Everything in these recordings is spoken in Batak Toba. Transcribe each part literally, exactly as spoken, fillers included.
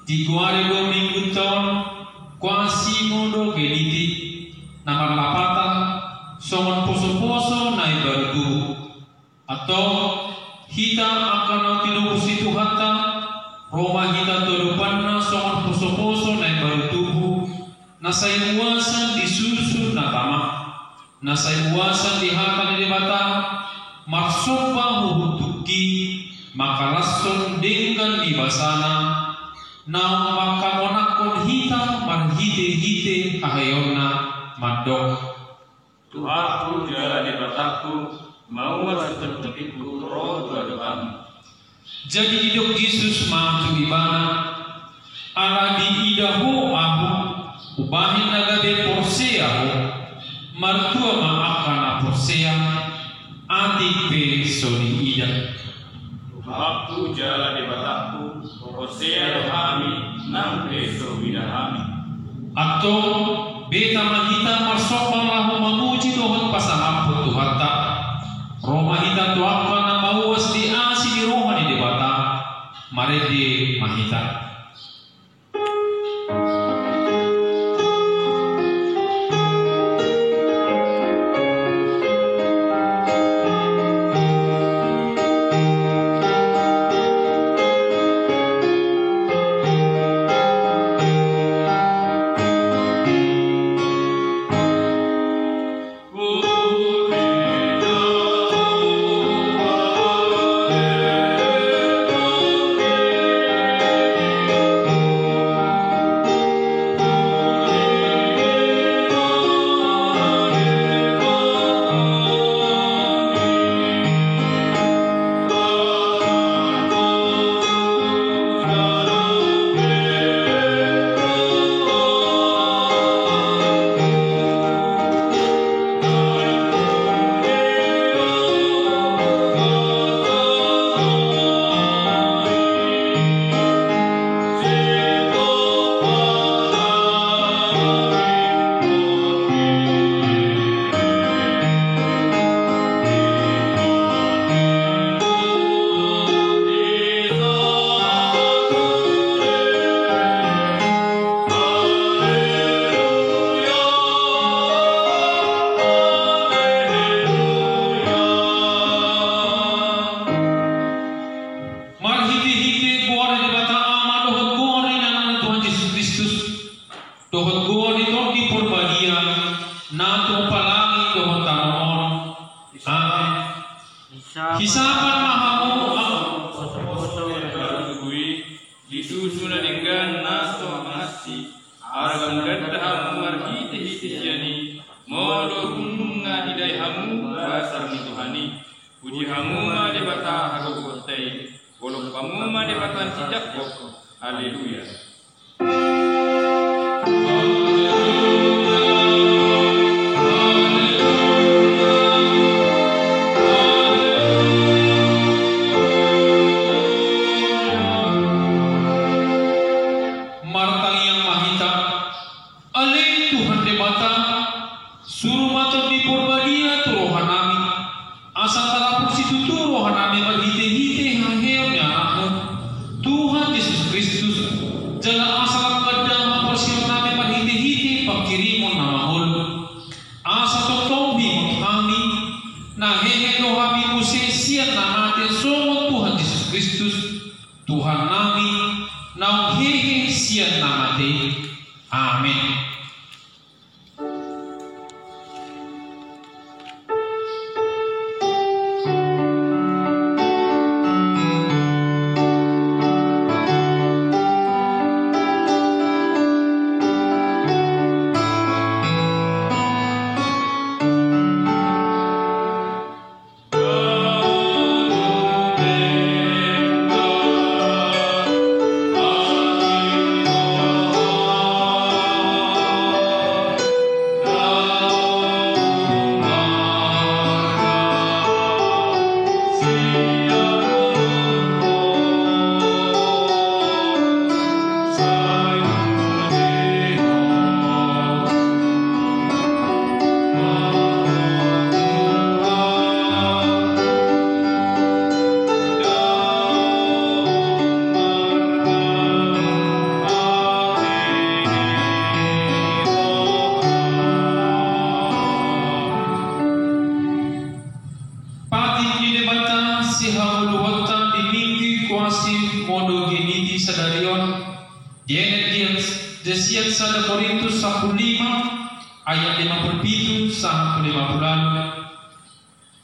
Di goari do minggunta on, Quasimodogeniti, na marlapatan songon posoposo na imbaru tubu. Antong, hita angka na tinobus ni Tuhanta, ro ma hita tu adopanna songon posoposo na imbaru tubu, na sai uasan di susu na tama, na sai uasan di hata ni Debata, marsomba huhut tungki, mangkalashon denggan ni basana, naung mangkamonanghon hita marhitehite haheheonna, mandok: Tuhanku jala Debatangku, mauas do tongkingku ro tu adopanmu. Jadi didok Jesus ma tu ibana: Ala diida ho Ahu, hubahen na gabe porsea ho. Martua ma angka na porsea, atik pe so diida. Tuhanku jala Debatangku, porsea do hami, nang pe so huida hami. Antong, beta ma hita marsomba laho mamuji dohot pasahathon Tuhanta. Ro ma hita tu angka na mauas di asi ni roha ni Debata. Marende ma hita. Marhitehite goar ni Debata Ama dohot goar ni Anakna Tuhan Jesus Kristus, dohot goar ni Tondi Porbadia, na tumompa langit dohot tano on. Amen. Hisapan ma hamu, am- Di susu na denggan na so mangansi, asa mangganda hamu marhitehite sian i, molo dung nunga didai hamu basar ni Tuhan i. Puji hamu ma Debata hagogoonta i, golop hamu ma Debata si Jakkob. Haleluya. Martangiang ma hita. Ale Tuhan Debata, suru ma Tondi Porbadia tu rohanami, asa tarapul situtu rohanami marhitehite haheheon ni Anakmu, Tuhan Jesus Kristus, jala asa lam ganda haporseaonnami marhitehite pangkirimon na mangolu. Asa tongtong huingot hami, na hehe do hami muse sian na mate songon Tuhan Jesus Kristus, Tuhannami, naung hehe sian na mate i. Amen. sadari on, dienet di, di sian sada Korintus sampulu lima ayat lima pulu pitu sahat tu lima pulu ualu.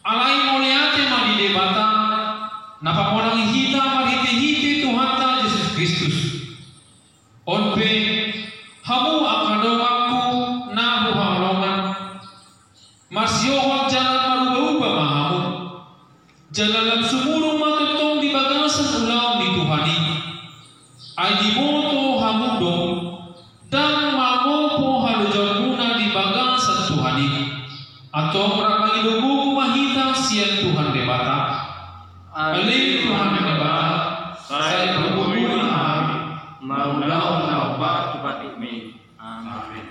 Alai mauliate ma di Debata, na pamolangi hita marhitehite Tuhanta Jesus Kristus. On pe, hamu angka donganku na huhaholongan, marsiohot jala maruba-uba ma hamu. Jala lam sumurung ma tongtong di bagasan ulaon ni Tuhan i. Ai diboto hamu do, ndang mangopo halojaonmuna di bagasan Tuhan i. Antong rap mangido gogo ma hita sian Tuhan Debata. Ale Tuhan Debata, sai pargogoi ma hami, mangulahon na hombar tu patikMi. Amen.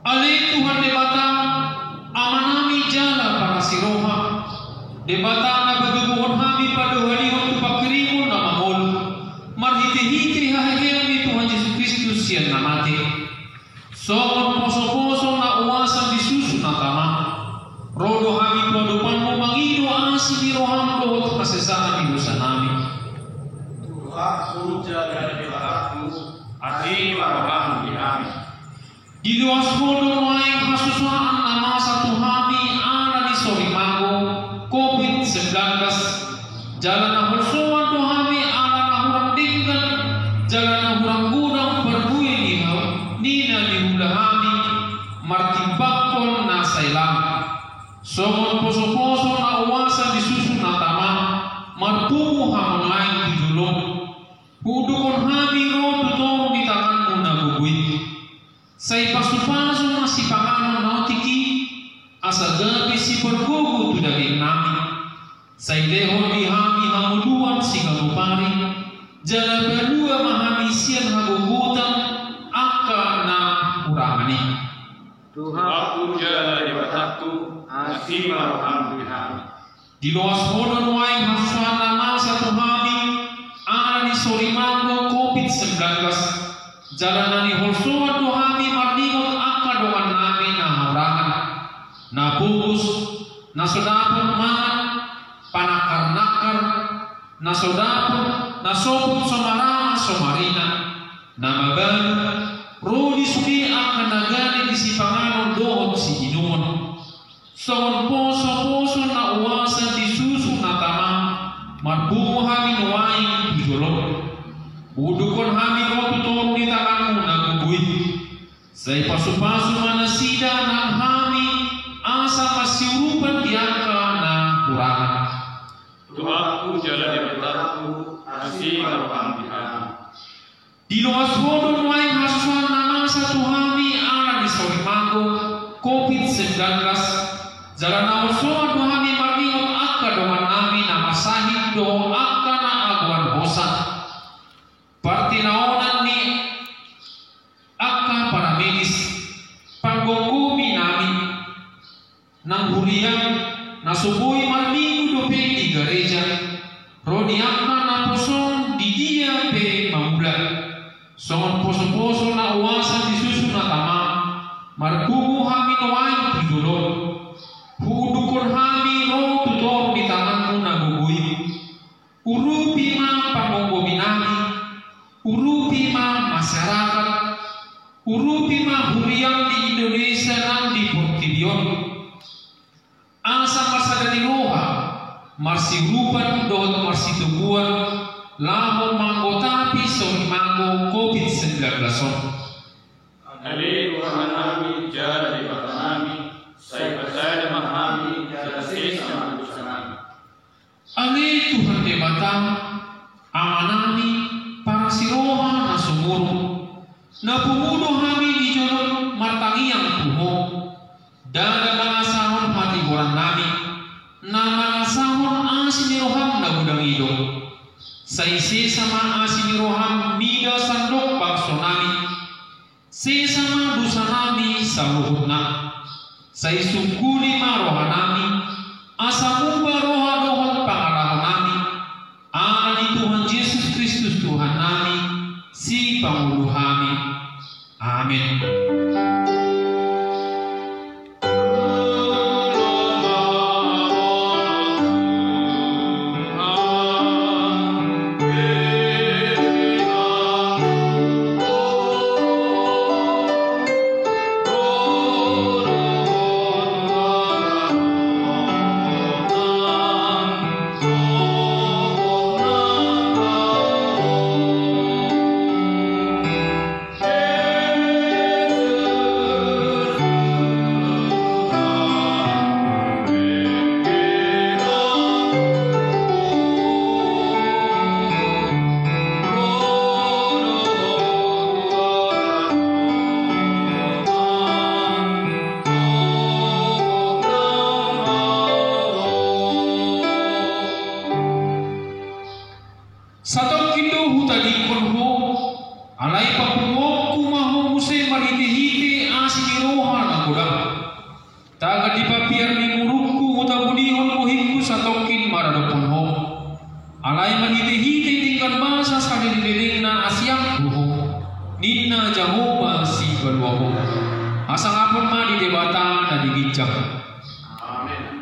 Ale Tuhan Debata, Amanami jala parasi roha, Debata na patubuhon hami pandohanihon tu pangkirimon na mangolu, marhitehite haheheon ni Tuhan Jesus Kristus sian na mate. Songon posoposo na uasan di susu na tama, ro do hami tu adopanmu mangido asi ni roham dohot hasesaan ni dosanami. Tuhan, huja dari dosaku, asi ma roham di hami. Diloas Ho do nuaeng hasusahan na masa tu hami ala ni sorimago Covid sembilan belas. Jala na holsoan do hami ala na hurang denggan, jala na hurang godang parbue ni hau, ni na niula hami, martimbangkon na sai lam. Songon posoposo na uasan di susu na tama, marpungu hamu nuaeng tu jolom. Huudukhon hami ro tu toru ni tanganmu na gogo i. Sai pasupasu ma sipanganon na otik i, asa gabe sipargogo tu dagingnami. Sai lehon di hami hangoluan siganup ari, jala palua ma hami sian hagogotan angka na hurangan i. Tuhanku jala Debatangku, asi ma roham di hami. Diloas Ho do nuaeng hasusahan na masa tu hami ala ni sorimago Covid sembilan belas. Jala na niholsoan do hami marningot angka dongannami na hurangan, na pogos, na so dapot mangan, panangkarnangkar, na so dapot, na sopot so marama so marina, na mabalu, ro di sude angka na gale di sipanganon dohot siinumon. Songon posoposo na uasan di susu na tama, marpungu hami nuaeng tu jolom. Huudukhon hami ro tu toru ni tanganmu na gogo i. Sai pasupasu ma nasida nang hami, asa masiurupan di angka na hurangan. Tuhanku jala Debatangku, asi ma roham di hami. Diloas Ho do nuaeng hasusahan na masa tu hami ala ni sorimago Covid sembilan belas. Jala na holsoan do hami marningot angka dongannami na marsahit dohot angka na agoan hosa. Partinaonan ni angka paramedis, panggomgominami, nang huria na so boi marminggu dope di gareja, ro di angka naposo di dia pe mangula. Songon posoposo na uasan di susu na tama, marpungu hami nuaeng tu jolom. Huudukhon hami ro tu toru ni tanganmu na gogo i. Urupi ma panggomgominami, urupi ma masyarakat, urupi ma huriam di Indonesia nang di portibi on. Asa marsada ni roha, marsiurupan dohot marsitoguan, laho manggotapi sorimago Covid sembilan belas on. Na pungu do hami di jolo martangiang tu Ho, ndada mangasahon hatigoran nami, na mangasahon asi ni roham na godang i do. Sai sesa ma asi ni roham mida sandok bangso nami, sesa ma dosa nami saluhutna. Sai sungkuli ma roha nami, asa muba roha dohot pangalaho nami, ala ni Tuhan Jesus Kristus Tuhan nami, sipangolu hami. Amen. Satongkin do hutadingkon Ho, alai papunguonku ma Ho muse marhitehite asi ni roha na godang. Tagan di papiar ni murukku hutabunihon bohingku satongkin maradophon Ho. Alai marhitehite denggan basa saleleng-lelengna asi angkup Ho, ninna Jahowa Sipaluahon. Hasangapon ma di Debata na di ginjang. Amen.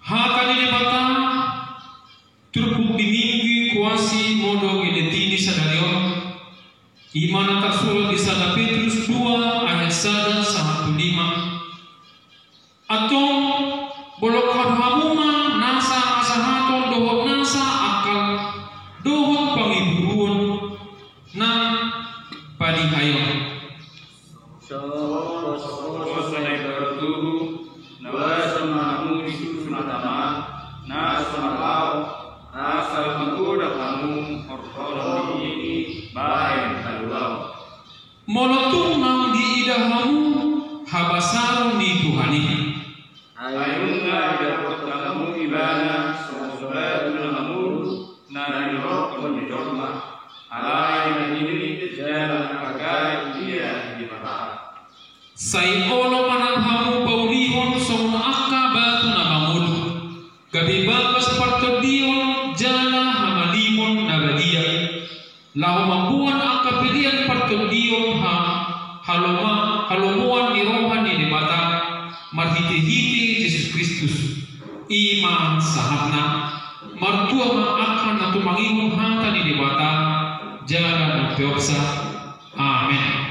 Hata ni Debata, turpuk di Minggu Kuasi modom Genetini sadari on, i ma na tarsurat di sada Petrus dua ayat sada sahat tu lima. Antong, bolongkon hamu ma nasa hasahaton dohot nasa angkal, dohot pangiburuon na padihaon. Songon posoposo na di partubu, na basa ma hamu di susu na tama, na so na laho, asa manggoda hamu horhon ni i bahen haluaon. Molo tung naung diida hamu habasaron ni Tuhan i. Ai nunga didapothon hamu ibana songon batu na mangolu na nirorobhon ni jolma, alai na hinillit jala na hagai dia di Debata. Sai olo ma nang hamu paulihon songon angka batu na mangolu, gabe bagas partondion jala hamalimon na badia. Laho mamboan angka pelean partondion ha, haloma, halomoan ni roha ni Debata, marhitehite Jesus Kristus. I ma sahatna, martua ma angka na tumangihon hata ni Debata, jala na mampeopsa. Amen.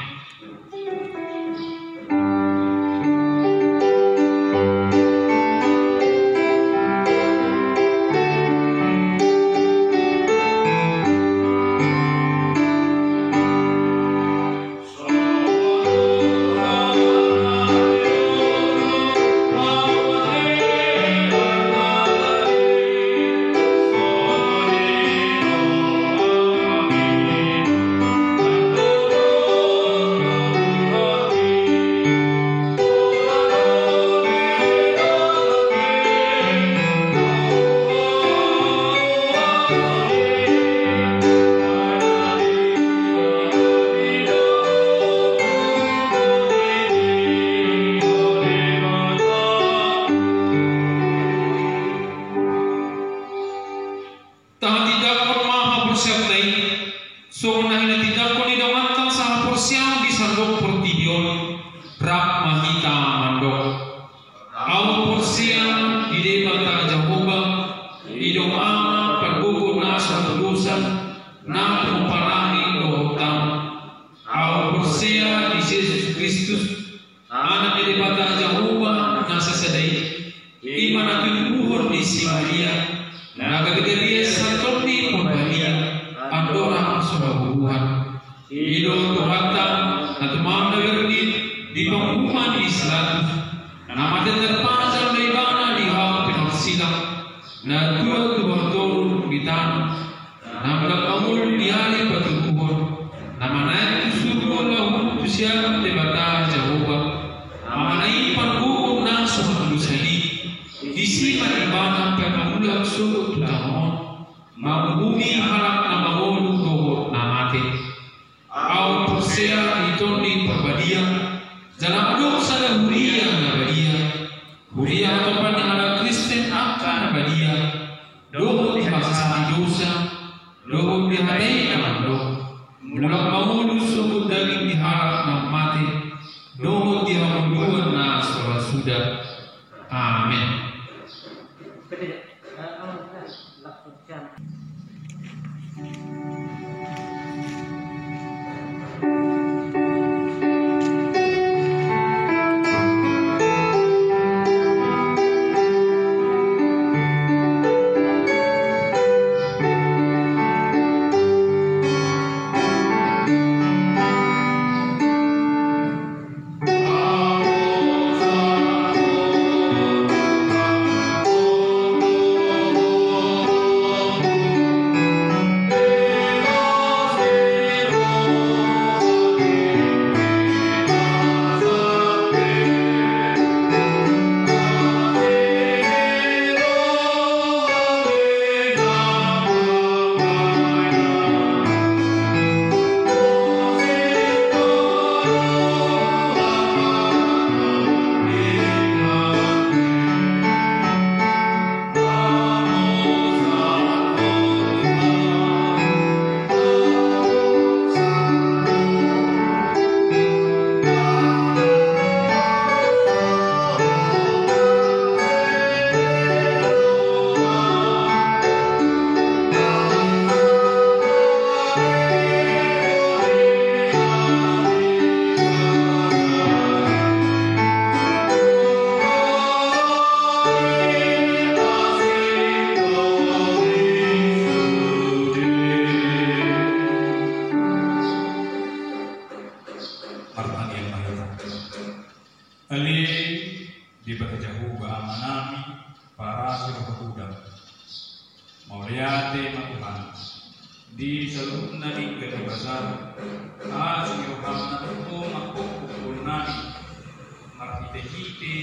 Tahatindangkon ma haporseaonta i, songon na hinatindangkon ni donganta sahaporseaon di sandok portibi on, rap ma hita mandok. Ahu porsea di Debata Jahowa, i do Ama pargogo na so mangula dosa, na pomparan ni dohot hamu. Ahu porsea di Jesus Kristus, Anak ni Debata Jahowa na sasada i, i ma na tinabuhon ni si Maria, na gabe gabe Santon ni Porbadia, andorang so habubuhan. I do Tuhanta, na tumandang na berni di panguhuman ni si Pilatus, na mate tarpajal ma ibana di hau pinarsilang, na tua tu banua toru di tano, na mulak mangolu di ari patuduhon, na manaek tu surgo laho tu siamun Debata Jahowa, Amana i pargogo na so mangula dosa i, disi ma ibana paima mulak sogot tu tano on, manguhumi halak na mangolu dohot na mate. Ahu porsea di Tondi Porbadia, jala adong sada huria na badia, huria hatopan ni halak Kristen angka na badia, dohot di hasesaan ni dosa, dohot di hata i na mandok, mulak mangolu sogot daging ni halak na mate, dohot di hangoluan na so ra suda. Amen. Martangiang ma hita. Ale Debata Jahowa Amanami, parasi roha godang. Mauliate ma Tuhan, di saluhutna denggan ni basaM, asi ni rohaM na tongtong manghophop ngolunami, marhitehite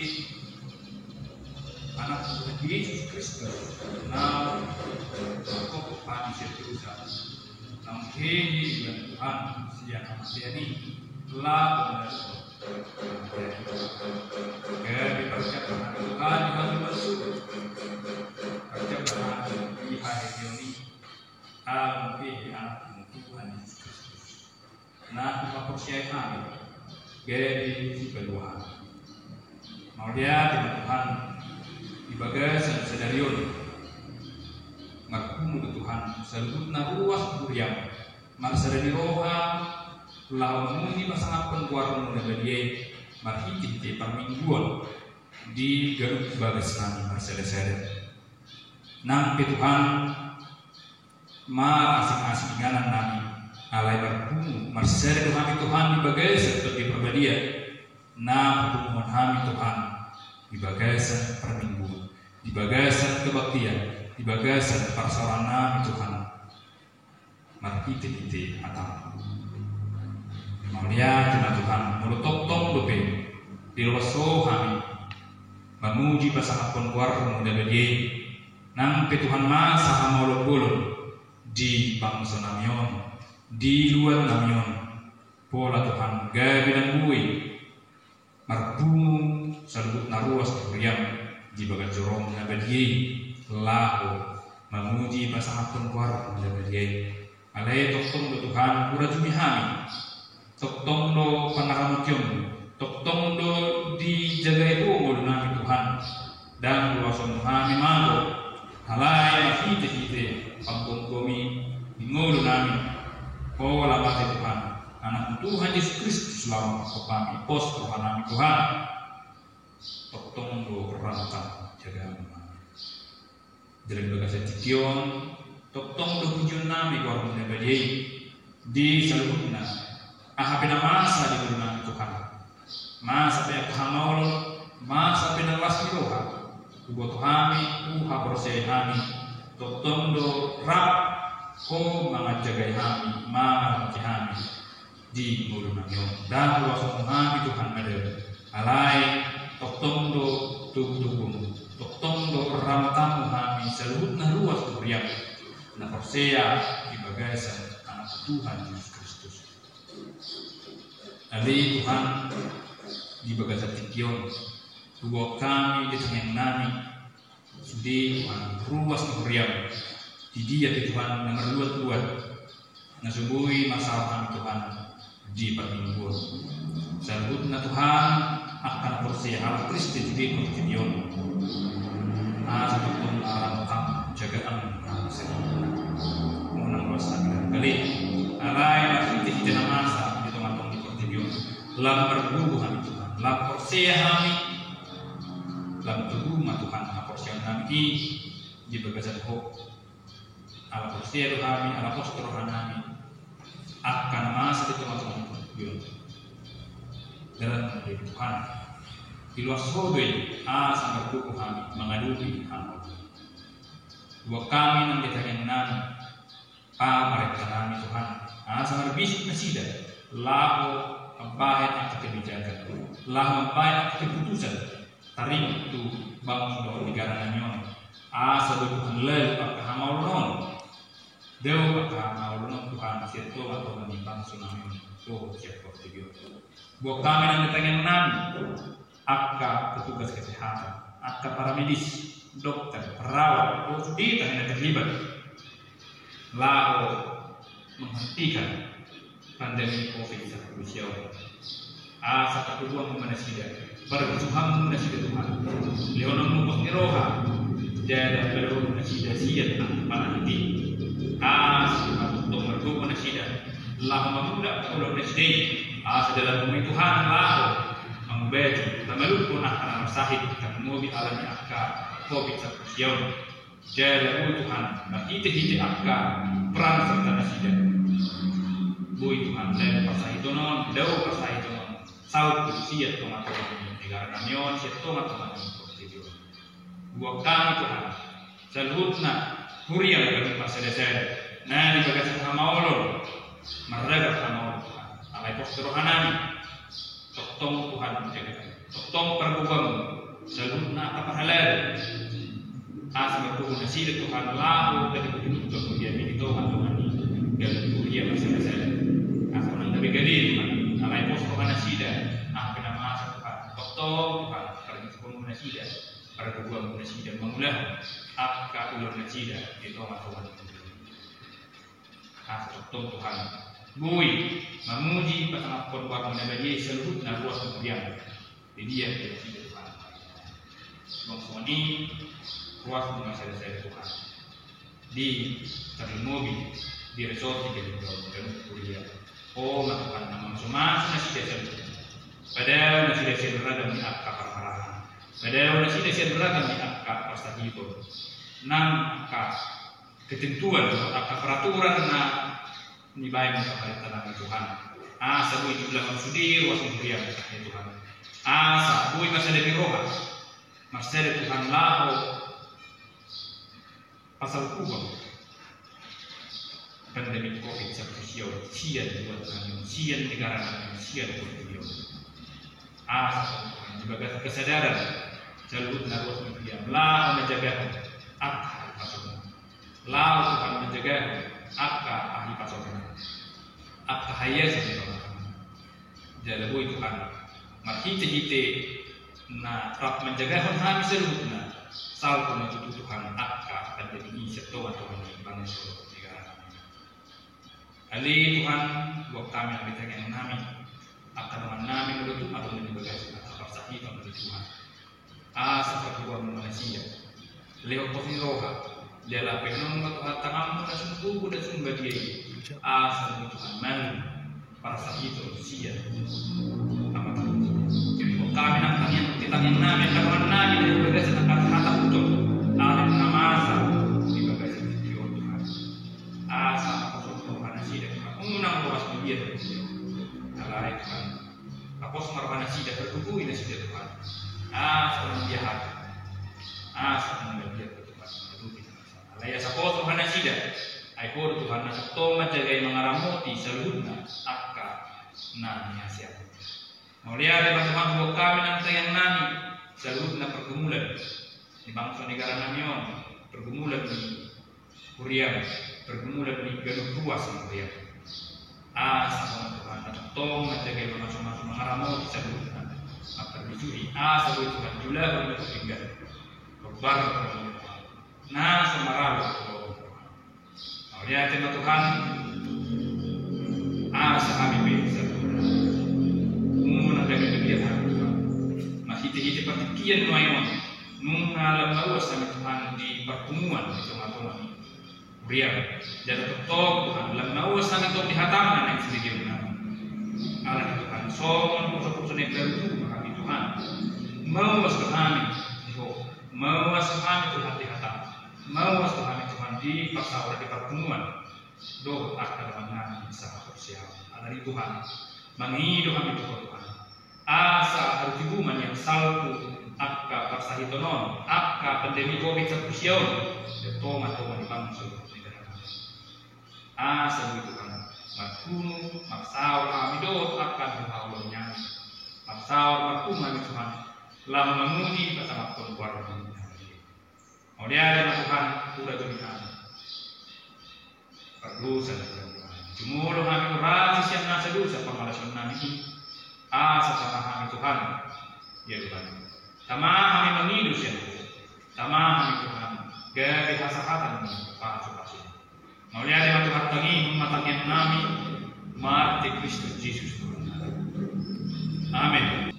Anakmu Jesus Kristus, na manghophop hami sian dosa, naung hehe ibana Tuhan sian hamatean i, laho manaluhon. Gabe parjambar hami Tuhan di hami marsuhut. Parjambar hami di haheheon i. Ala manghehe Anakmu Tuhan Jesus Kristus, na huhaporseai hami, gabe sipalua hami. Mauliate ma Tuhan, di bagasan sadari on. Marpungu do Tuhan, saluhutna ruas huriaM. Marsada ni roha, laho mamungka pasangaphon goarMu na badia i, marhitehite parmingguon, di ganup bagas nami marsadasada. Nang pe Tuhan, marasing-asing inganan nami, alai marpungu, marsada do hami Tuhan di bagasan Tondi Parbadia, na papunguhon hami Tuhan, di bagasan parmingguon, di bagasan kebaktian, di bagasan parsaoran nami Tuhan. Marhitehite hataM. Mauliate ma Tuhan, molo tongtong dope diloas Ho hami mamuji pasangaphon goarMu na badia i. Nang pe Tuhan masa hamaolon-olon di bangso nami on, di luat nami on, pola Tuhan gabe ndang boi marpungu saluhutna ruas ni huriaM di bagas joroM na badia i, laho Mamuji pasangaphon goarMu na badia i. Alai tongtong do Tuhan hurajumi hami. Tongtong do pangaramoti on. Tongtong do dijagai Ho ngolu nami Tuhan. Ndang luason hami mago. Alai marhitehite panggomgomi di ngolu nami. Pola mate Tuhan. AnakMu Tuhan Jesus Kristus laho mangkop hami. Pos roha nami Tuhan. Tongtong do ramotan jagaanMu hami. Jala di bagasan tingki on, tongtong do pujion nami goarMu na badia i di saluhutna. Aha pe na masa di ngolu nami Tuhan. Masa pe angka hamaolon, masa pe na las ni roha. Huboto hami, huhaporseai hami. Tongtong do rap Ho manjagai hami, mangaramoti hami. Di ngolu nami on, ndang luason hami Tuhan na dao. Alai tongtong do togutoguMu, tongtong do ramotanMu hami saluhutna ruas tu huriaM na porsea di bagasan AnakMu Tuhan Jesus Kristus. Alai Tuhan, di bagasan tingki on, huboan hami di tangiang nami, sude Tuhan ruas ni huriaM. Di dia pe Tuhan na marluatluat, na so boi marsaor hami Tuhan di parmingguon. Saluhutna Tuhan angka na porsea halak Kristen di portibi on. Asa tongtong ma ramotanMu, jagaanMu hami saluhutna. Unang loas hami dalam kali. Alai marhitehite na masa di tongatonga ni portibi on, lam margogo hami Tuhan, lam porsea hami. Lam togu ma Tuhan haporseaon nami i di bagasan Ho. Ala porsea do hami, ala pos do roha nami. Angka na masa di tongatonga ni portibi on, dalan ma di Tuhan. Diloas Ho do i asa margogo hami mangadopi hami. Huboan hami nang di tangiang nami pamarenta nami Tuhan, asa marbisuk nasida laho mambahen angka kebijakan, laho mambahen angka keputusan taringot tu bangso dohot negara nami on. Asa do Tuhan lalu angka hamaolon on, dao angka hamaolon on Tuhan sian tongatonga ni bangso nami on dohot sian portibi on. Huboan hami nang di tangiang nami angka petugas kesehatan, angka paramedis, dokter, perawat, dohot sude tahe na terlibat laho menghentikan pandemi covid sapuluh sia on. Asa pargogoanMu ma nasida, pargojongMu ma nasida Tuhan. LehononMu pos ni roha, jala padaoonMu nasida sian angka panahiti. Asa Tuhan tongtong margogo nasida laho mangula angka ulaon nasida i. Asa dalanMu ma i Tuhan laho mangubati, pamalumhon angka na marsahit, tarlumobi ala ni angka covid sapuluh sia on. Jala boi Tuhan marhitehite angka peran serta nasida, boi Tuhan lalu parsahiton on, dao parsahiton on saut tu sian tongatonga ni negara nami on, sian tongatonga ni portibi on. Huboan hami Tuhan saluhutna huriaM ganup marsadasada na di bagasan hamaolon, marragam hamaolon Tuhan. Alai pos do roha nami, tongtong Tuhan manjaga, tongtong pargogoanMu saluhutna angka parhalado. Asa margogo nasida Tuhan laho gabe hududuk huriaMi di tongatonga ni ganup huria marsadasada. Asa unang gabe gale Tuhan, alai pos roha nasida. Angka na masa Tuhan, tongtong Tuhan pargojongMu nasida, pargogoanMu nasida mangulahon angka ulaon nasida di tongatonga ni portibi on. Asa tongtong Tuhan boi mamuji pasangaphon goarMu na badia i saluhutna ruas ni huriaM. Di dia pe nasida Tuhan. Songon i ruasMu ma sadasada Tuhan. Di tarlumobi di resort i gabe ganup huria. Ho ma Tuhan na mamasumasu nasida saluhutna. Padao nasida sian ragam ni angka parmaraan. Padao nasida sian ragam ni angka parsahiton. Nang angka ketentuan dohot angka peraturan na nibahen pamarenta nami Tuhan. Asa boi diulahon sude ruas ni huriaM, ya Tuhan. Asa boi marsada ni roha, marsada Tuhan laho pasaup hubang pandemi covid sapuluh sia on sian luat nami on, sian negara nami on, sian portibi on. Asa Tuhan di bagasan kesadaran saluhutna ruas ni huriaM laho manjagahon angka hahipasonna. Laho Tuhan manjagahon angka hahipasonna, angka hahiason ni roha nami. Jala boi Tuhan marhitehite na rap manjagahon hami saluhutna, salpu ma tutu Tuhan angka pandemi i sian tonga Ale Tuhan, buat hami na di tangiang nami, angka dongan nami na tubu adong di bagasan angka parsahiton, ale Tuhan. Asa pargogoi ma nasida. Lehon pos ni roha. Jala bahenon ma Tuhan tanganmu na sungkup, na sungkup badia i. Asa boi Tuhan malum parsahiton sian Ama Tuhan. Jadi buat hami na tangiang, di tangiang nami, angka dongan nami na di bagasan angka hatahuton, alai na masa di bagasan tingki on, Tuhan. Asa pasu ma roha nasida, Tuhan. Unang loas mabiar. Alai Tuhan, pos ma roha nasida, pargogoi nasida, Tuhan. Asa unang biar hata. Asa unang biar, Tuhan. Alai asa pos roha nasida. Ai Ho do, Tuhan, na tongtong manjagai, mangaramoti saluhutna angka na niasian. Mauliate ma Tuhan, buat hami na di tangiang nami, saluhutna pergumulan di bangso negara nami on, pergumulan di huriaM, pergumulan di ganup ruas ni huriaM. Asa Ho ma Tuhan na tongtong manjagai, mamasu-masu, mangaramoti saluhutna, mamparbisuhi, asa boi Tuhan jumolo na pinggan. Babar na so maralu. Mauliate ma Tuhan, asa hami pe saluhutna unang gabe mabiar hami, Tuhan. Marhite-hite partingkian nuaeng on, nunga lam mauas hami, Tuhan, di parpunguan di tonga-tonga ni huriaM. Jala tongtong, Tuhan, lam mauas hami tong di hataM na naeng silegeon nami. Alani, Tuhan, songon poso-poso na imbaru tubu ma hami, Tuhan. Mauas do hami di Ho. Mauas hami, Tuhan, di hataM. Mauas do hami, Tuhan, di parsaoran, di parpunguan dohot angka dongan nami sahaporseaon. Alani, Tuhan, mangido hami tu Ho, Tuhan, asa alu tibu ma nian salpu angka parsahiton on, angka pandemi covid sampulu sia on, di tonga-tonga ni bangso negara nami. Asa boi, Tuhan, marpungu, marsaor hami dohot angka na huhaholongi nami. Marsaor, marpungu hami, Tuhan, lam mamuji pasangaphon goarMu. Mauliate ma, Tuhan, huadopi hami pardosa nami, Tuhan. Jumolo hami urasi sian nasa dosa pangalaosion nami i. Asa tama hami, Tuhan, di adopanMu. Tama hami mangido sian Ho. Tama hami, Tuhan, gabe hasahatan ni pasu-pasuMu. Mauliate ma, Tuhan, tangihon ma tangiang nami, marhite Kristus Jesus Tuhan. Amen.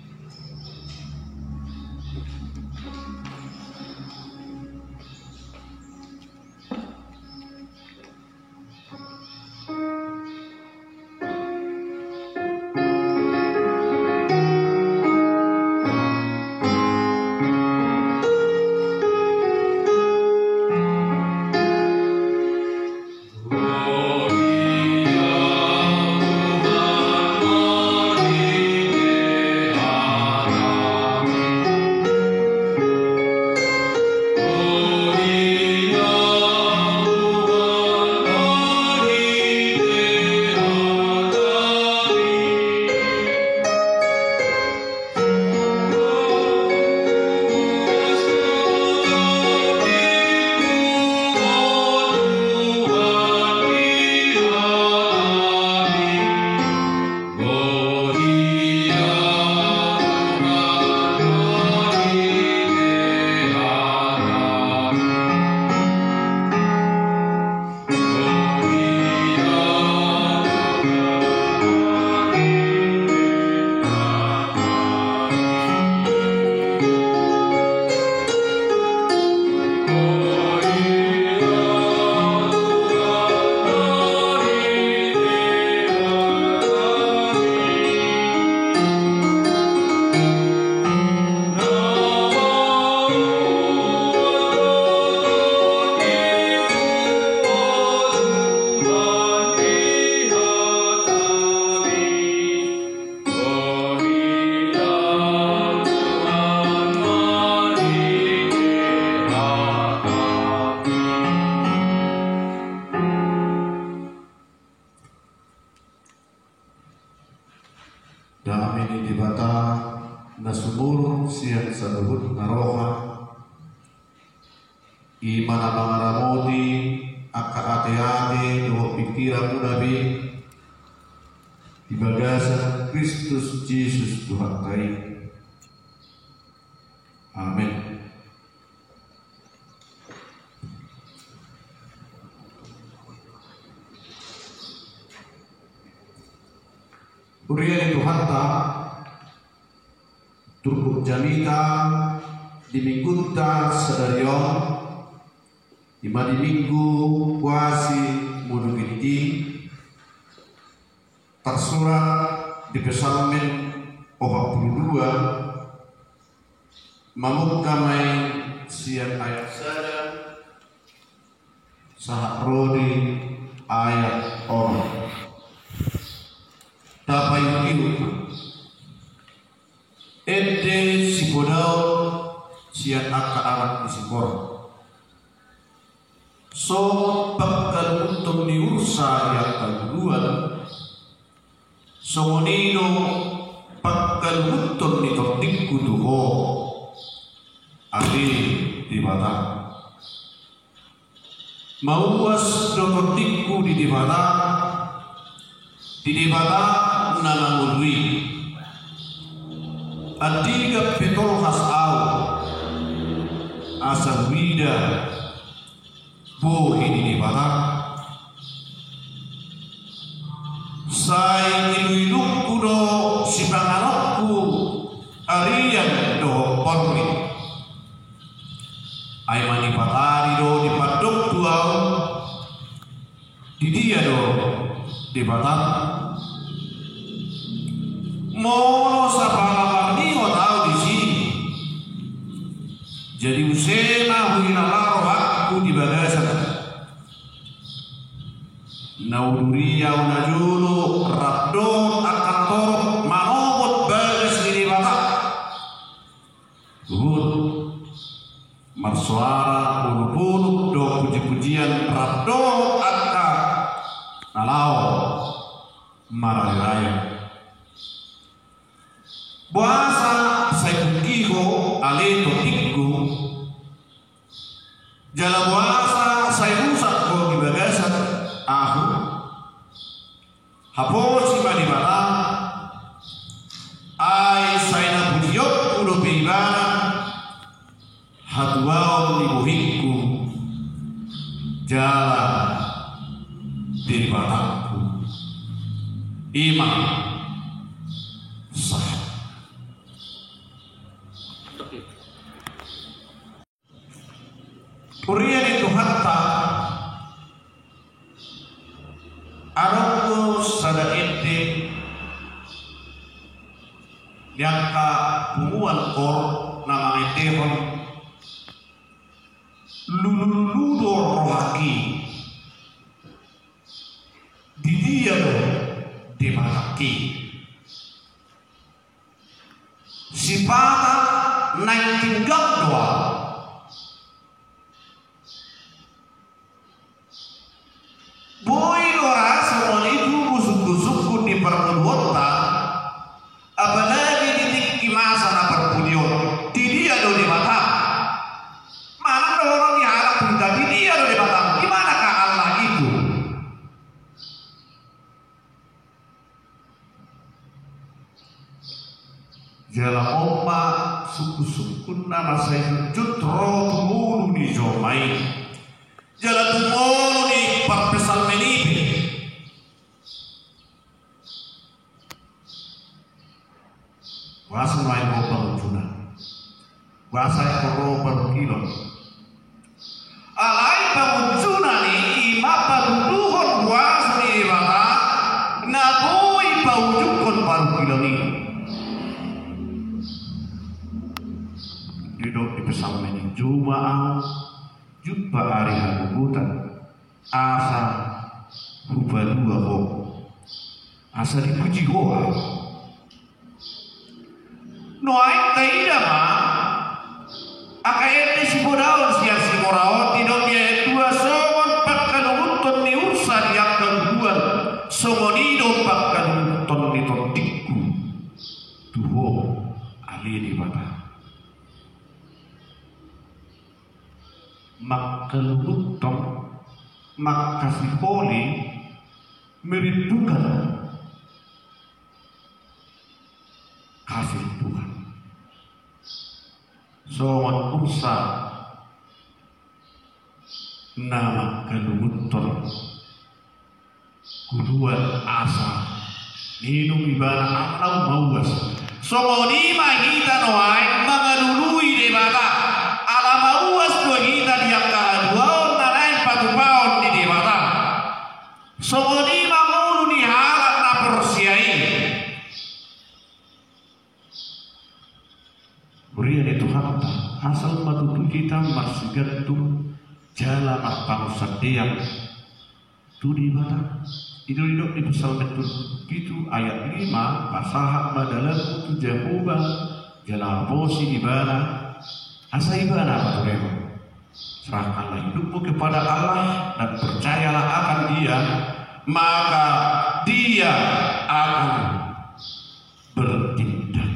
Dame ni Debata na sumurung sian saluhut na roha, i ma na mangaramoti angka ateate dohot pingkiranmuna be di bagasan Kristus Jesus Tuhanta i. Amen. Huria ni Tuhanta, turpuk jamita di minggunta sadari on, ima di minggu Huasi Muduk Ginti, tarsurat di Psalmen opat pulu dua, mamungka ma i sian ayat sada sahat ro di ayat onom. Tapaihutihut ma. Ende sipodaon sian angka anak ni Sikora. Songon pangkalunguthon ni ursa di angka guluan, songon i do pangkalunguthon ni tondingku tu ho, ale Debata. Mauas do tondingku di Debata, di Debata na mangolu i. Andigan pe tolhas ahu asa huida bohi ni Debata. Sai iluilungku do sipanganonku arian dohot porri. Ai manipatari do dipandok tu ahu, di dia do Debata. Molo sapala marningot ahu disi, jadi use ma huinala rohangku di bagasan. Na uduri ahu najolo rap dohot angka na torop manopot bagas ni Debata. Huhut marsoara olopolop dohot pujipujian rap dohot angka na laho marayaraya. Boasa sai pungki ho ale tondingku? Jala boasa sai rusak ho di bagasan ahu? Haposi ma Debata, ai sai na pujionku dope Ibana, hatuaon ni bohingku jala Debatangku. Ima sahat. Huria ni Tuhanta, adong do sada ende di angka punguan koor na mangendehon, lulululu do rohangki, di dia do Debatangki. Sipata naeng tinggang do ahu. Boi do ra songon i tubu sungkunsungkun di parngoluonta, apalagi di tingki masa na parpudi on. Di dia do Debata? Manang dohonon ni halak tu hita, di dia do Debata? Di manakah Allah itu? Jala on ma sungkunsungkunna na sai hunjut ro tu ngolu ni jolma i, jala tu ngolu ni parpsalmen i pe. Boasa nuaeng ro pangunjunan? Boasa ingkon ro parungkilon? Alai pangunjunan i ima patuduhon huaso ni Debata na boi paujukkon parungkilon i. Didok di psalmen i, juma ahu jumpa ari hagogotan, asa hupalua ho, asa dipuji ho ahu. Nuaeng taida ma angka ende sipodaon sian Sikora on, didok di ayat dua, songon pangkalunguthon ni ursa di angka guluan, songon i do pangkalunguthon ni tondingku tu ho, ale Debata. Mangkalunguthon, mangkasiholi, merindukan kasih Tuhan. Songon ursa na mangkalunguthon guluan asa Ninum ibana, ahu mauas. Songon i ma hita nuaeng mangalului Debata. Ala mauas do hita di angka haluaon na naeng patupaon ni Debata. Songon i ma ngolu ni halak na porsea i. Huria ni Tuhanta, asal ma tutu hita marsigantung jala marpangunsandean tu Debata. I do didok di Psalmen tolu pulu pitu ayat lima, pasahat ma dalanmu tu Jahowa, jala haposi Ibana, asa Ibana paturehon. Serahkanlah hidupmu kepada Allah dan percayalah akan Dia, maka Dia akan bertindak.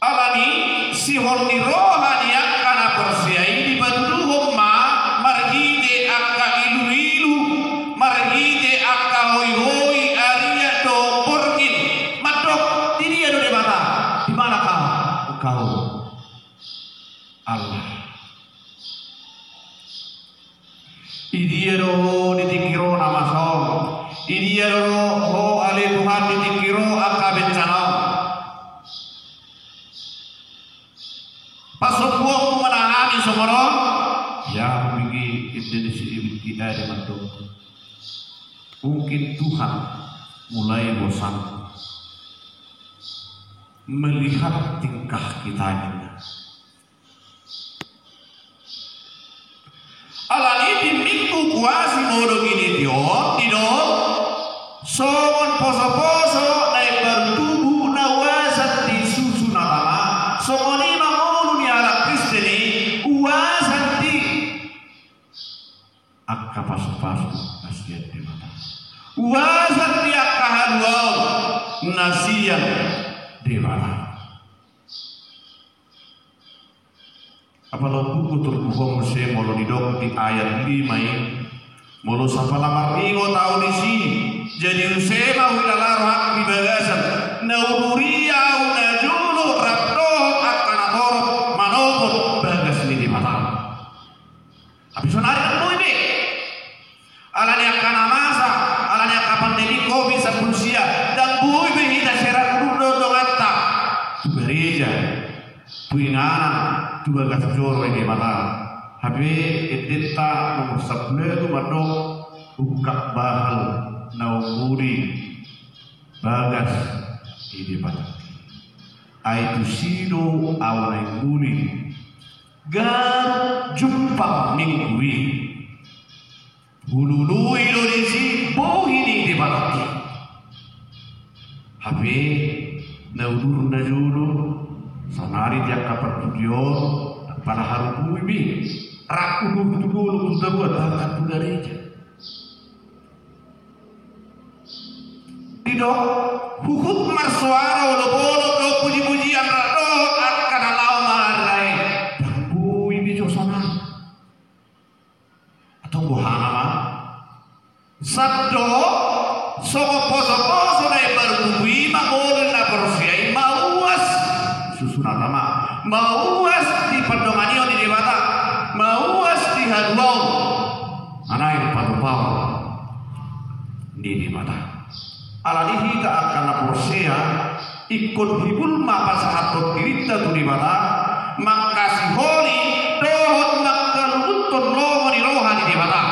Alani sihol ni roha ni angka na porsea i dipatuduhon ma marhite angka iluilu, marhite angka hoihoi, arian dohot borngin. Mandok, di dia do Debata? Di mana kau, engkau, Allah? Di dia do ho di tingki ro na masa on? Di dia do ho ale Tuhan di tingki ro angka bencana on? Pasombuonmu ma na hami songon on? Ia mungkin ende ni si Daud i mandok, mungkin Tuhan mulai bosan melihat tingkah kita ini. Alani di Minggu Kuasimodom i di on, didok, songon posoposo na imbaru tubu na uasan di susu na tama, songon i ma ngolu ni halak Kristen i uasan di angka pasupasu na sian Debata, uasan di angka haluaon na sian Debata. Apala umbuku turbuhon muse molo didok di ayat lima i, molo sapala maringot ahu disi, jadi use ma huilala rohangku di bagasan na umuri ahu na jolo rap dohot angka na torop manopot bagas ni Debata. Tapi sonari ndang boi be. Alani angka na masa, alani angka pandemi covid sampulu sia, ndang boi be hita serang udur do donganta tu gareja, tu inganan, tu bagas joro ni Debata. Hape endenta nomor sampulu ualu mandok, ungkap bahal na umuri bagas ni Debata. Ai tusi do ahu naeng uli. Gabe jumpang Minggu i, hulului do disi bohi ni Debata. Hape na udurna jolo, sonari di angka parpudi on, ndang pala harupui be. Rap udur tu dolok tu taruan, bahkan tu gareja. Didok, huhut marsoara olopolop dohot pujipujian rap dohot angka na laho marari. Ndang boi be jo sonari. Atong boha nama? Sandok songon posoposo na imbaru tubu i ma ngolu ni na porsea i, mauas susu na tama, mauas di pandonganion ni Debata, mauas di haluaon na naeng patupaon ni Debata. Alani hita angka na porsea, ingkon hibul ma pasahathon dirinta tu Debata, mangkasiholi dohot mangkalungunhon lomo ni roha ni Debata.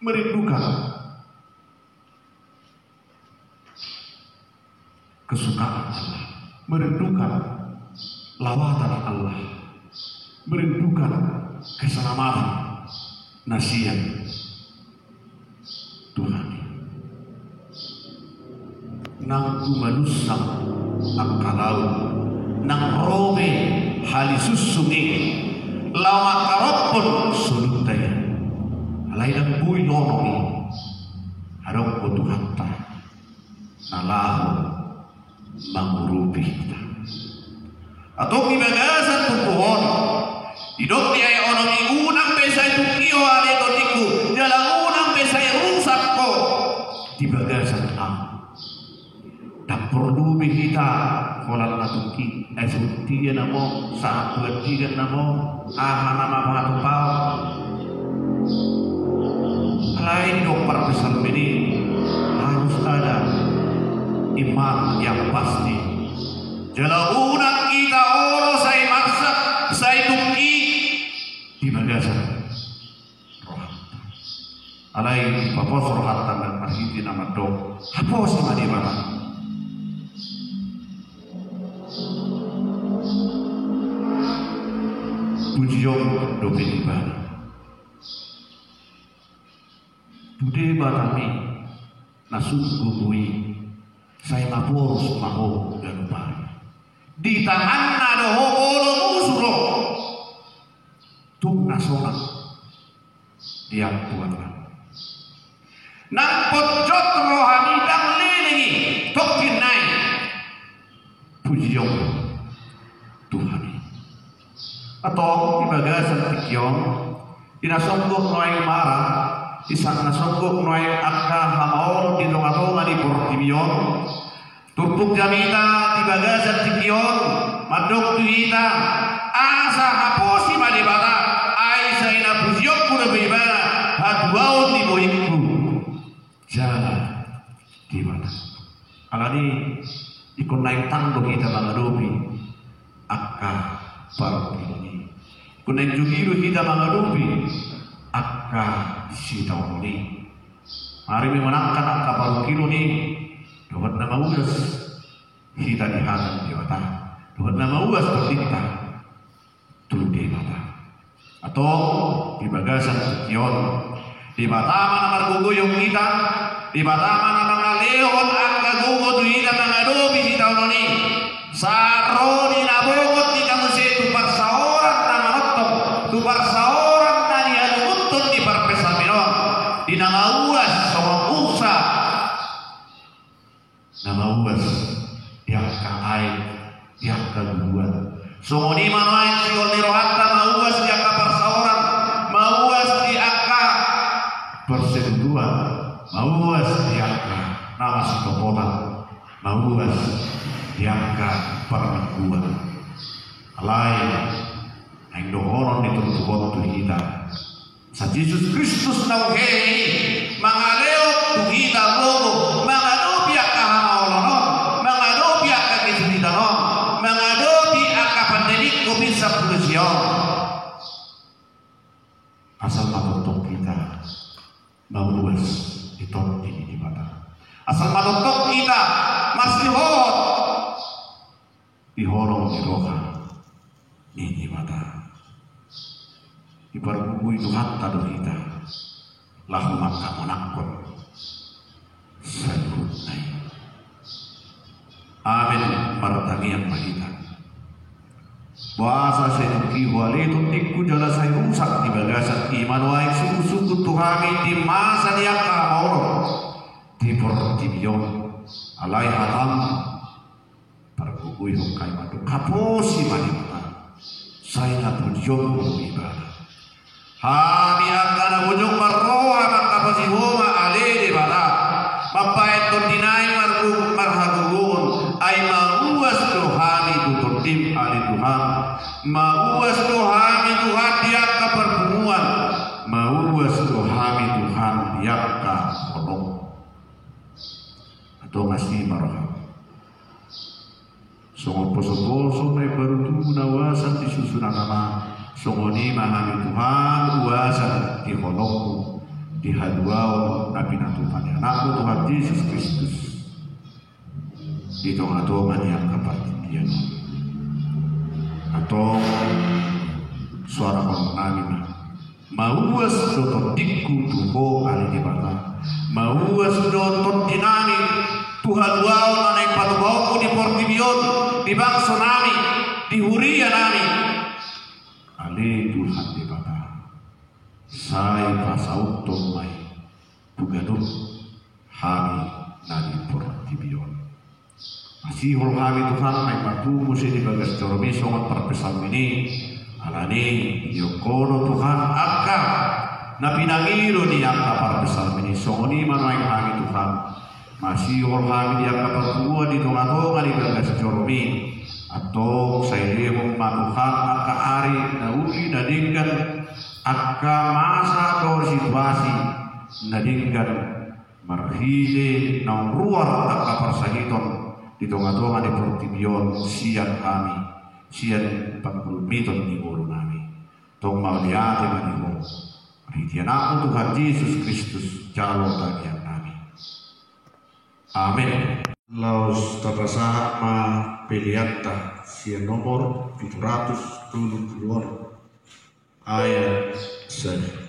Merindukan kesukaan Allah, merindukan lawatan Allah, merindukan keselamatan na sian Tuhan. Nang tu manunsang angka laut, nang ro be hali sunsung i, laho mangkarophon soluta i. Alai ndang boi lomo i, adong do Tuhanta na laho mangurupi hita. Antong di bagasan turpuk on, didok di ayat onom i, unang be sai tungki ho ale tondingku, jala unang be sai rusak ho di bagasan ahu. Ndang porlu be hita holan na tungki, ai songon dia nama, sahat tu andigan nama, aha nama patupaon. Alai didok parpsalmen i, harus ada iman yang pasti. Jala unang hita olo sai marsak, sai tungki di bagasan rohanta. Alai dipapos rohanta nang marhite na mandok, haposi ma Debata. Pujion dope di Ibana. Tu Debatami na sun gogo i, sai maporus ma ho ganup ari. Di tanganna do ho molo musu ro. Tung na sonang di angkuanna. Nang ponjot rohami ndang leleng i tongkin nai. Pujion Tuhan i. Antong di bagasan tingki on, di na songgop nuaeng mara, di na songgop nuaeng angka hamaolon di tongatonga ni portibi on, turpuk jamita di bagasan tingki on mandok tu hita, asa haposi ma Debata, ai sai na pujionku dope Ibana hatuaon ni bohingku. Jala Debata. Alani i, ingkon naeng tang do hita mangadopi angka parungkilon i. Ingkon naeng jogi do hita mangadopi angka sitaonon i. Mari ma manangkan angka parungkilon i, dohot na mauas hita di hata ni Debata, dohot na mauas tondinta tu Debata. Antong di bagasan tingki on, Debata ma na margogoihon hita, Debata ma na mangalehon angka gogo tu hita mangadopi sitaonon i. Sai ro di na bongot hita muse tu parsaoran na manongtong, tu parsaoran na nialungunhon di parpsalmen on, di na mauas songon unsa na mauas di angka aek, di angka guguan. Songon i ma nuaeng sihol ni rohanta, mauas di angka parsaoran, mauas di angka perseteruan, mauas di angka na masitopotan, mauas di angka parmingguan. Alai naeng dohonon ni turpuk on tu hita, asa Jesus Kristus na hehe i mangalehon tu hita gogo mangadopi angka hamaolon on, mangadopi angka kesulitan on, mangadopi angka pandemi covid sampulu sia on. Asal ma tongtong hita mauas di tondi ni Debata. Asal ma tongtong hita masihol di holong ni roha ni Debata. Dipargogoi Tuhanta do hita laho mangkamonanghon saluhutna i. Amen. Martangiang ma hita. Boasa sai tungki Ho ale tondingku jala sai rusak di bagasan i ma nuaeng sungkunsungkun tu hami di masa ni angka hamaolon di portibi on. Alai hatam pargogoi hongkai mandok, haposi ma Debata, sai na pujionku Ibana. Hami angka na bujung marroha manghaposi Ho ma ale Debata, mambahen tondi nai margu-, marhagogoon, ai mauas do hami tu tondim ale Tuhan, mauas do hami Tuhan di angka parpunguan, mauas do hami Tuhan di angka holong. Antong asi ma roham. Songon posoposo na imbaru tubu na uasan di susunan ama, songon i ma hami Tuhan uasan di holongmu, di haluaon na pinatupa ni anakmu Tuhan Jesus Kristus di tongatonga ni angka partingkian on. Antong soarahon nami ma. Mauas do tondingku tu Ho ale Debata. Mauas do tondinami tu haluaon na naeng patupaonmu di portibi on, di bangsonami, di hurianami. Ale Tuhan Debata, sai pasauthon ma i tu ganup hami na di portibi on. Masihol hami Tuhan, naeng marpungu muse di bagas joromi songon parpsalmen i, alani i didok Ho do Tuhan angka na pinangido ni angka parpsalmen i, songon i ma nuaeng hami Tuhan. Masihol hami di angka parpunguan di tongatonga ni bagas joromi. Antong sai lehon ma Tuhan angka ari na uli na denggan, angka masa dohot situasi na denggan marhite naung ruar angka parsahiton di tonga-tonga ni portibi on sian hami, sian panggulmiton ni ngolunami. Tong mauliate ma di Ho, marhite Anakmu Tuhan Jesus Kristus, jalo tangiangnami. Amen. Laos tapasahat ma peleanta sian nomor pitu ratus tolu pulu onom, ayat sada.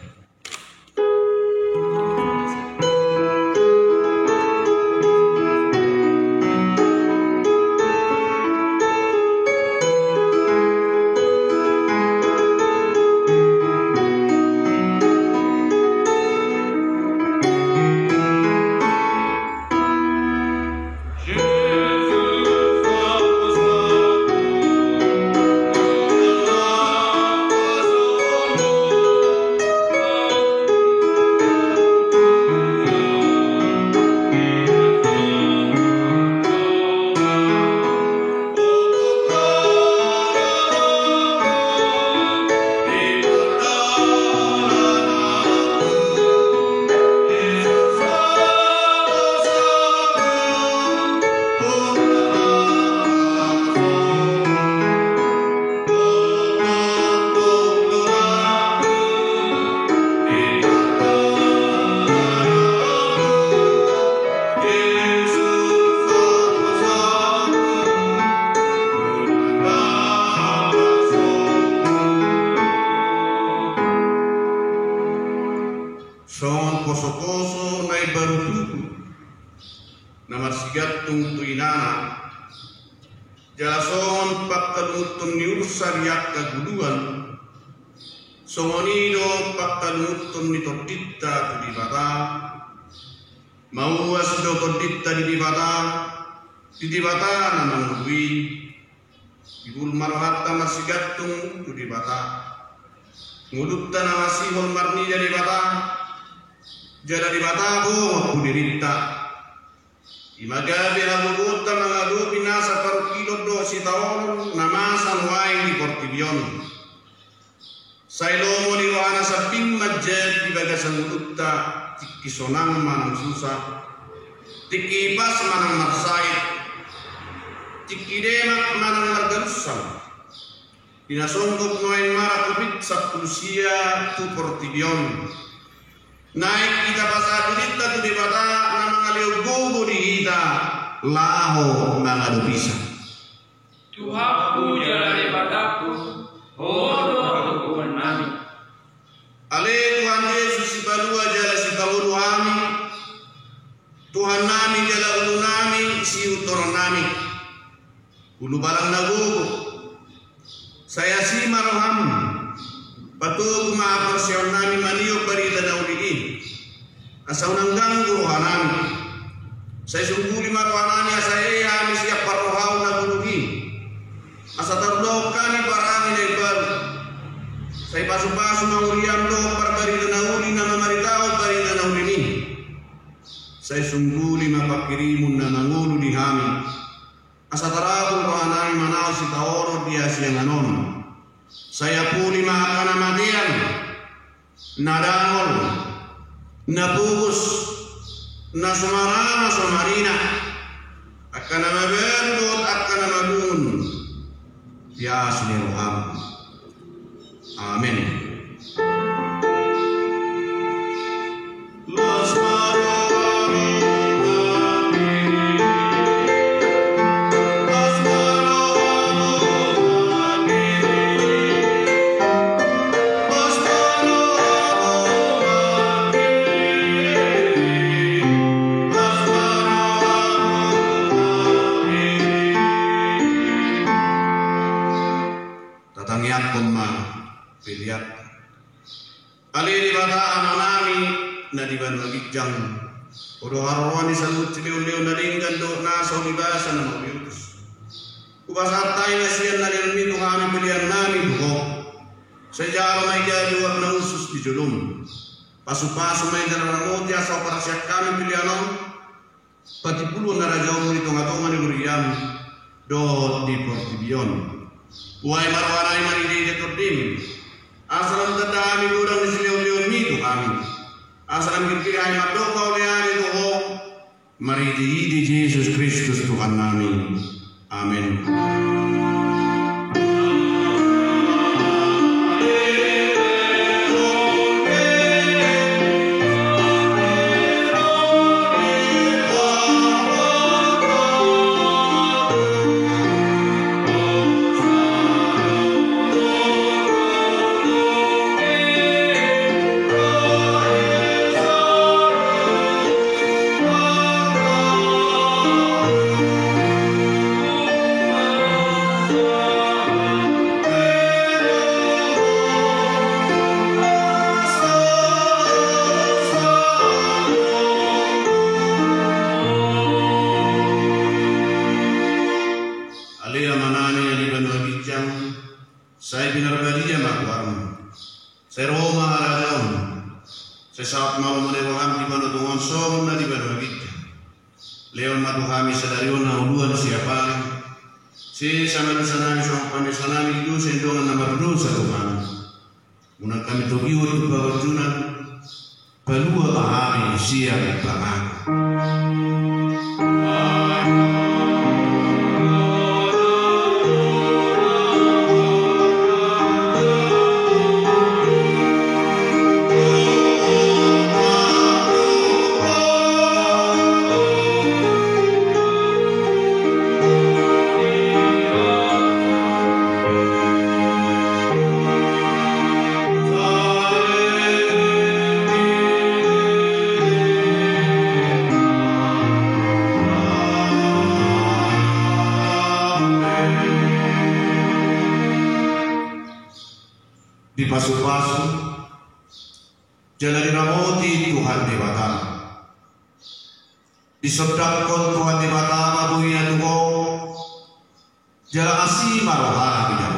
Songon poso-poso na imbaru tubu na marsigantung tu inana, jala songon pangkalunguthon ni ursa di angka guluan, songon i do pangkalunguthon ni tondinta tu Debata. Mauas do tondinta di Debata, di Debata na mangolu i. Dibul ma rohanta marsigantung tu Debata. Ngolunta na masihol marnida Debata, jala Debata bongot tu dirinta. I ma gabe hagogoonta mangadopi nasa parungkilon dohot sitaonon na masa nuaeng di portibi on. Sai lomo ni rohana sambing manjadi di bagasan ngolunta tingki sonang manang susa, tingki ipas manang marsahit, tingki demak manang margalussang. Di na songgop nuaeng marang covid sampulu sia tu portibi on, naeng hita pasahat dirinta tu Debata na mangalehon gogo di hita laho mangadopisa. Tuhanku jala Debatangku, Ho do hatoguannami. Ale Tuhan Jesus, sipalua jala sipangolu hami, Tuhannami jala ulunami, siutoronnami. Ulubalang na gogo, sai asi ma roham, patogu ma haporseaonnami maniop barita na uli i, asa unang ganggu rohanami. Sai sungguli ma rohanami asa hehe hami sian parrohaon na bulung i, asa tarulahon hami parange na imbaru. Sai pasu-pasu ma huriam dohot parbarita na uli na mamaritahon barita na uli i. Sai sungguli ma pangkirimon na mangolu di hami, asa tarabul rohanami manaon sitaonon di hasiangan on. Sai apuli ma angka na matean, na dangol, na pogos, na so marama so marina, angka na mabalu dohot angka na malungun, di asi ni roham. Amen. Tatangiangkon ma pelean. Ale Debata Amanami na di banua ginjang, Ho do haroroan ni saluhut silehon-lehon na denggan dohot na so di basa na mauliutus. Hupasahat hami ma sian na lehonmi tu hami peleannami tu Ho. Sai jalo ma i gabe uap na hushus di jolom. Pasu-pasu ma i jala ramoti asa huparsian hami pelean on patimbulhon harajaonmu di tonga-tonga ni huriam dohot di portibi on. Buhai ma rohanami marhite-hite tondim, asa lam tanda hami godang ni silehon-lehonmi tu hami. Asa nang girgir hami mandok mauliate tu Ho, marhitehite Jesus Kristus Tuhannami. Amen. Ale Amanami na di banua ginjang, sai pinarbadia ma goarMu. Sai ro ma harajaonMu. Sai saut ma lomo ni rohaM di banua tonga on songon na di banua ginjang. Lehon ma tu hami sadari on hangoluan siapari. Sesa ma dosanami songon panesanami di dosa ni dongan na mardosa tu hami. Unang hami togihon tu pangunjunan. Palua ma hami sian pangago. Dipasupasu jala diramoti Tuhan Debata. Disondangkon Tuhan Debata ma bohina tu ho, jala asi ma rohana di ho.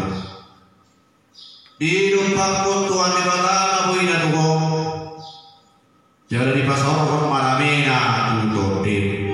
Didompakkon Tuhan Debata ma bohina tu ho, jala dipasaorhon ma damena tu tondem.